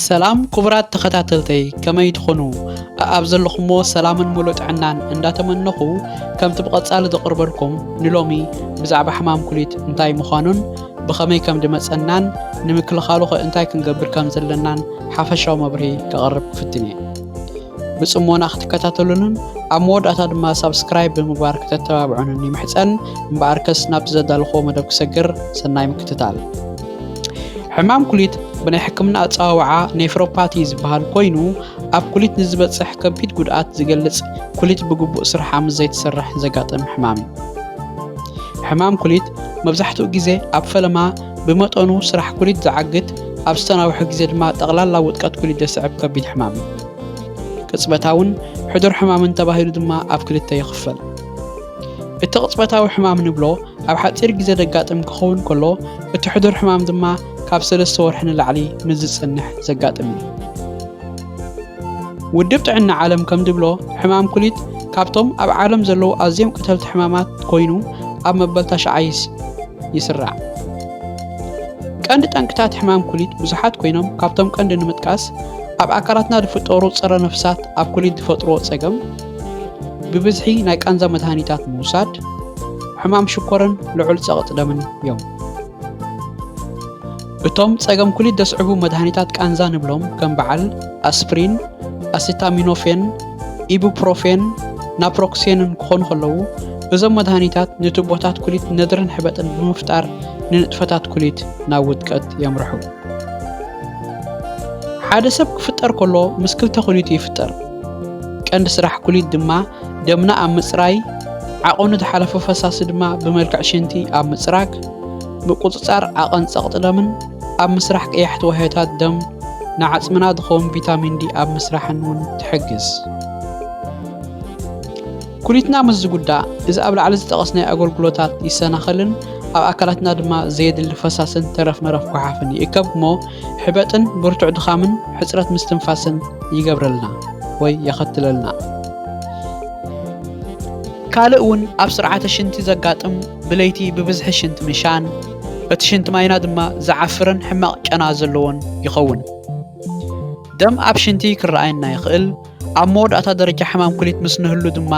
ሰላም ክቡራት ተኸታተልተይ፣ ከመይ ትኾኑ? ኣብ ዘለኹሞ ሰላምን ሙሉእ ጥዕናን እንዳተመነኹ፣ ከምቲ ብቐጻሊ ዘቕርበልኩም፣ ንሎሚ ብዛዕባ ሕማም ኩሊት እንታይ ምዃኑን ብኸመይ ከም ዝመጸናን ንምክልኻሉ ኸ እንታይ ክንገብር ከም ዘለናን ሓፈሻዊ መብርሂ ከቕርብ ክፍትን እየ። ብጽሞና ክትከታተሉንን ኣብ መወዳእታ ድማ ሳብስክራይብ ብምግባር ክተተባብዑንን ይምሕጸን። እምበኣርከስ ናብቲ ዘዳለኹዎ መደብ ክሰግር፣ ሰናይ ምክትታል። ሕማም ኩሊት ብናይ ሕክምና ኣጸዋውዓ ኔፍሮፓቲ ዝበሃል ኮይኑ፣ ኣብ ኩሊት ንዝበጽሕ ከቢድ ጉድኣት ዝገልጽ፣ ኩሊት ብግቡእ ስርሓ ምስ ዘይትሰርሕ ዘጋጥም ሕማም እዩ። ሕማም ኩሊት መብዛሕትኡ ግዜ ኣብ ፈለማ ብመጠኑ ስራሕ ኩሊት ዝዓግት፣ ኣብ ዝተናውሐ ግዜ ድማ ጠቕላላ ውድቀት ኩሊት ዘስዕብ ከቢድ ሕማም እዩ። ቅጽበታውን ሕዱር ሕማምን ተባሂሉ ድማ ኣብ ክልተ ይኽፈል። እቲ ቅጽበታዊ ሕማም ንብሎ ኣብ ሓጺር ግዜ ዘጋጥም ክኸውን ከሎ፣ እቲ ሕዱር ሕማም ድማ ካብ ሰለስተ ወርሒ ንላዕሊ ምስ ዝጽንሕ ዘጋጥም እዩ። ውድብ ጥዕና ዓለም ከም ዝብሎ፣ ሕማም ኩሊት ካብቶም ኣብ ዓለም ዘለዉ ኣዝዮም ቀተልቲ ሕማማት ኮይኑ፣ ኣብ መበል ታሽዓይስ ይስራዕ። ቀንዲ ጠንቅታት ሕማም ኩሊት ብዙሓት ኮይኖም፣ ካብቶም ቀንዲ ንምጥቃስ፣ ኣብ ኣካላትና ዝፍጠሩ ጸረ ነፍሳት ኣብ ኩሊት ዝፈጥርዎ ጸገም፣ ብብዝሒ ናይ ቃንዛ መድሃኒታት ምውሳድ፣ ሕማም ሽኮርን ልዑል ጸቕጢ ደምን እዮም። እቶም ጸገም ኩሊት ዘስዕቡ መድሃኒታት ቃንዛ ንብሎም ከም በዓል ኣስፕሪን፣ ኣሲታሚኖፌን፣ ኢቡፕሮፌን፣ ናፕሮክሴንን ክኾኑ ከለዉ፣ እዞም መድሃኒታት ንቱቦታት ኩሊት ነድርን ሕበጥን ብምፍጣር ንንጥፈታት ኩሊት ናብ ውድቀት የምርሑ። ሓደ ሰብ ክፍጠር ከሎ ምስ ክልተ ኩሊቱ ይፍጠር። ቀንዲ ስራሕ ኩሊት ድማ ደምና ኣብ ምጽራይ፣ ዓቐኑ ዝሓለፈ ፈሳሲ ድማ ብመልክዕ ሽንቲ ኣብ ምጽራግ፣ ምቁጽጻር ዓቐን ጸቕጢ ደምን ኣብ ምስራሕ ቀያሕቲ ዋህዮታት ደም ንዓጽምና ዝኸውን ቪታሚን ዲ ኣብ ምስራሕን እውን ትሕግዝ። ኩሊትና ምስ ዝጉዳእ፣ እዚ ኣብ ላዕሊ ዝጠቐስናዮ ኣገልግሎታት ይሰናኸልን ኣብ ኣካላትና ድማ ዘየድሊ ፈሳስን ተረፍ መረፍ ጓሓፍን ይእከብ እሞ፣ ሕበጥን ብርቱዕ ድኻምን ሕጽረት ምስትንፋስን ይገብረልና ወይ የኸትለልና። ካልእ እውን ኣብ ስርዓተ ሽንቲ ዘጋጥም ብለይቲ ብብዝሒ ሽንቲ ምሻን፣ እቲ ሽንቲ ማይና ድማ ዝዓፍርን ሕማቕ ጨና ዘለዎን ይኸውን። ደም ኣብ ሽንቲ ክረኣየና ይኽእል። ኣብ መወዳእታ ደረጃ ሕማም ኩሊት ምስ ንህሉ ድማ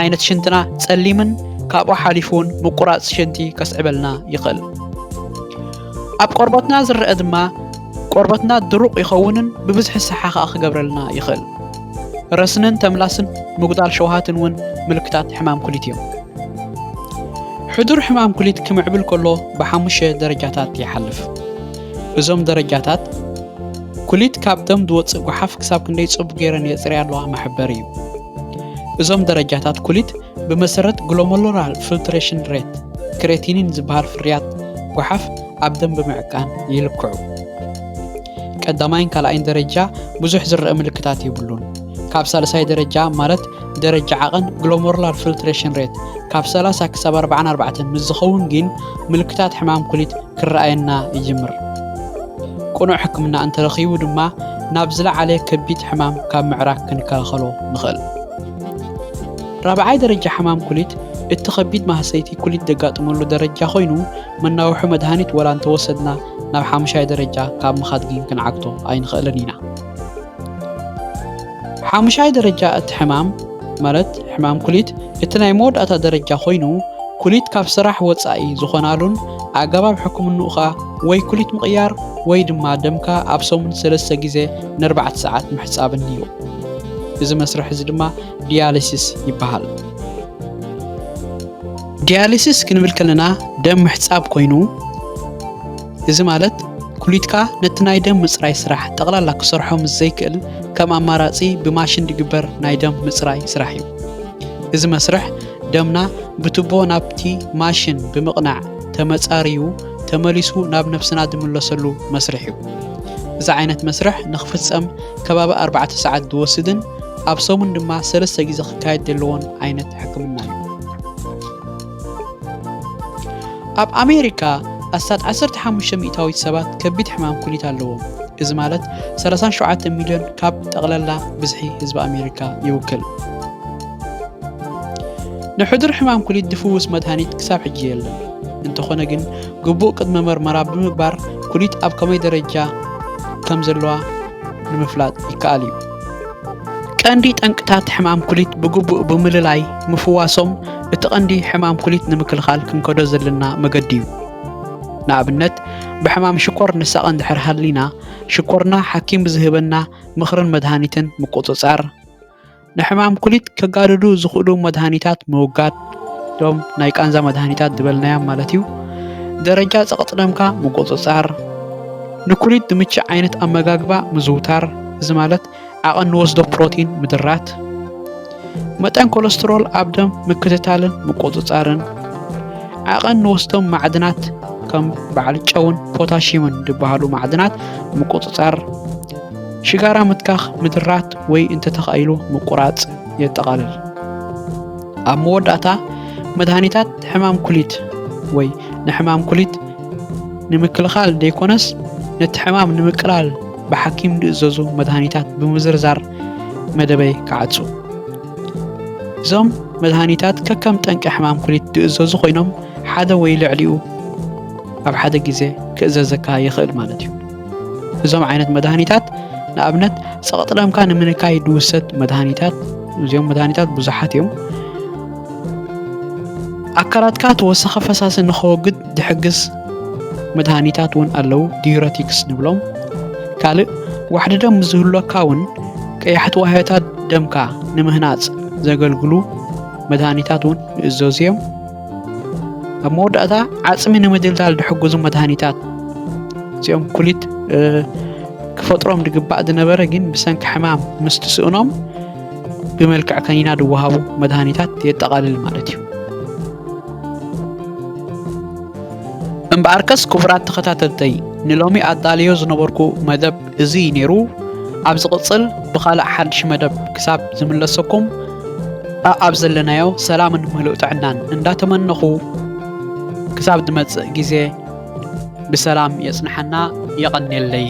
ዓይነት ሽንትና ጸሊምን ካብኡ ሓሊፉ እውን ምቁራጽ ሽንቲ ከስዕበልና ይኽእል። ኣብ ቆርበትና ዝረአ ድማ ቆርበትና ድሩቕ ይኸውንን ብብዝሒ ሰሓ ኸኣ ክገብረልና ይኽእል። ረስንን ተምላስን ምጉዳል ሸውሃትን እውን ምልክታት ሕማም ኩሊት እዮም። ሕዱር ሕማም ኩሊት ክምዕብል ከሎ ብሓሙሽተ ደረጃታት ይሓልፍ። እዞም ደረጃታት ኩሊት ካብ ደም ዝወጽእ ጓሓፍ ክሳብ ክንደይ ጽቡቕ ገይረን የጽርያ ኣለዋ መሐበሪ እዩ። እዞም ደረጃታት ኩሊት ብመሰረት ግሎመሩላር ፊልትሬሽን ሬት፣ ክሬቲኒን ዝበሃል ፍርያት ጓሓፍ ኣብ ደም ብምዕቃን ይልክዑ። ቀዳማይን ካልኣይን ደረጃ ብዙሕ ዝረአ ምልክታት የብሉን። ካብ ሳልሳይ ደረጃ ማለት ደረጃ ዓቐን ግሎመሩላር ፊልትሬሽን ሬት ካብ ሰላሳ ክሳብ ኣርባዓን ኣርባዕተን ምስ ዝኸውን ግን ምልክታት ሕማም ኩሊት ክረኣየና ይጅምር። ቅኑዕ ሕክምና እንተረኺቡ ድማ ናብ ዝለዓለ ከቢድ ሕማም ካብ ምዕራግ ክንከላኸሎ ንኽእል። ራብዓይ ደረጃ ሕማም ኩሊት እቲ ከቢድ ማህሰይቲ ኩሊት ዘጋጥመሉ ደረጃ ኮይኑ፣ መናውሒ መድሃኒት ወላ እንተወሰድና ናብ ሓሙሻይ ደረጃ ካብ ምኻድ ግን ክንዓግቶ ኣይንኽእልን ኢና። ሓሙሻይ ደረጃ እቲ ሕማም ማለት ሕማም ኩሊት እቲ ናይ መወዳእታ ደረጃ ኮይኑ፣ ኩሊት ካብ ስራሕ ወጻኢ ዝኾናሉን ኣገባብ ሕክምንኡ ኸኣ ወይ ኩሊት ምቕያር ወይ ድማ ደምካ ኣብ ሰሙን ሰለስተ ግዜ ንኣርባዕተ ሰዓት ምሕጻብን እዩ። እዚ መስርሕ እዚ ድማ ዲያሊሲስ ይበሃል። ዲያሊሲስ ክንብል ከለና ደም ምሕጻብ ኮይኑ፣ እዚ ማለት ኩሊትካ ነቲ ናይ ደም ምጽራይ ስራሕ ጠቕላላ ክሰርሖ ምስ ዘይክእል ከም ኣማራጺ ብማሽን ዝግበር ናይ ደም ምጽራይ ስራሕ እዩ። እዚ መስርሕ ደምና ብቱቦ ናብቲ ማሽን ብምቕናዕ ተመጻርዩ ተመሊሱ ናብ ነብስና ዝምለሰሉ መስርሕ እዩ። እዚ ዓይነት መስርሕ ንኽፍጸም ከባቢ ኣርባዕተ ሰዓት ዝወስድን ኣብ ሰሙን ድማ ሰለስተ ግዜ ክካየድ ዘለዎን ዓይነት ሕክምና እዩ። ኣብ ኣሜሪካ ኣስታት ዓሰርተ ሓሙሽተ ሚእታዊት ሰባት ከቢድ ሕማም ኩሊት ኣለዎም። እዚ ማለት ሰላሳን ሸውዓተ ሚልዮን ካብ ጠቕላላ ብዝሒ ህዝቢ ኣሜሪካ ይውክል። ንሕዱር ሕማም ኩሊት ዝፍውስ መድሃኒት ክሳብ ሕጂ የለን። እንተኾነ ግን ግቡእ ቅድመ መርመራ ብምግባር ኩሊት ኣብ ከመይ ደረጃ ከም ዘለዋ ንምፍላጥ ይከኣል እዩ። ቀንዲ ጠንቅታት ሕማም ኩሊት ብግቡእ ብምልላይ ምፍዋሶም እቲ ቀንዲ ሕማም ኩሊት ንምክልኻል ክንከዶ ዘለና መገዲ እዩ። ንኣብነት፣ ብሕማም ሽኮር ንሳቐ እንድሕር ሃሊና፣ ሽኮርና ሓኪም ብዝህበና ምኽርን መድሃኒትን ምቁጽጻር፣ ንሕማም ኩሊት ከጋድዱ ዝኽእሉ መድሃኒታት ምውጋድ፣ ዶም ናይ ቃንዛ መድሃኒታት ዝበልናዮም ማለት እዩ። ደረጃ ጸቕጢ ደምካ ምቁጽጻር፣ ንኩሊት ዝምችእ ዓይነት ኣመጋግባ ምዝውታር፣ እዚ ማለት ዓቐን ንወስዶ ፕሮቲን ምድራት፣ መጠን ኮለስትሮል ኣብ ደም ምክትታልን ምቁጽጻርን፣ ዓቐን ንወስዶም ማዕድናት ከም በዓል ጨውን ፖታሽየምን ዝበሃሉ ማዕድናት ምቁጽጻር፣ ሽጋራ ምትካኽ ምድራት ወይ እንተተኻኢሉ ምቁራጽ የጠቓልል። ኣብ መወዳእታ መድሃኒታት ሕማም ኩሊት ወይ ንሕማም ኩሊት ንምክልኻል ዘይኮነስ ነቲ ሕማም ንምቅላል ብሓኪም ዝእዘዙ መድሃኒታት ብምዝርዛር መደበይ ክዓጹ። እዞም መድሃኒታት ከከም ጠንቂ ሕማም ኩሊት ዝእዘዙ ኮይኖም ሓደ ወይ ልዕሊኡ ኣብ ሓደ ግዜ ክእዘዘካ ይኽእል ማለት እዩ። እዞም ዓይነት መድሃኒታት ንኣብነት ጸቕጢ ደምካ ንምንካይ ዝውሰድ መድሃኒታት፣ እዚኦም መድሃኒታት ብዙሓት እዮም። ኣካላትካ ተወሰኸ ፈሳሲ ንኸወግድ ዝሕግዝ መድሃኒታት እውን ኣለዉ፣ ዲዩረቲክስ ንብሎም። ካልእ ዋሕዲ ደም ዝህልወካ እውን ቀያሕቲ ዋህዮታት ደምካ ንምህናጽ ዘገልግሉ መድሃኒታት እውን ይእዘዙ እዮም። ኣብ መወዳእታ ዓጽሚ ንምድልዳል ዝሕግዙ መድሃኒታት እዚኦም ኩሊት ክፈጥሮም ዝግባእ ዝነበረ ግን ብሰንኪ ሕማም ምስ ትስእኖም ብመልክዕ ከኒና ዝወሃቡ መድሃኒታት የጠቓልል ማለት እዩ። እምበኣርከስ ክቡራት ተኸታተልተይ፣ ንሎሚ ኣዳልዮ ዝነበርኩ መደብ እዚ እዩ ነይሩ። ኣብ ዝቕጽል ብኻልእ ሓድሽ መደብ ክሳብ ዝምለሰኩም ኣብ ዘለናዮ ሰላምን ምሉእ ጥዕናን እንዳተመነኹ ክሳብ ዝመጽእ ግዜ ብሰላም የጽንሓና። የቐንየለይ።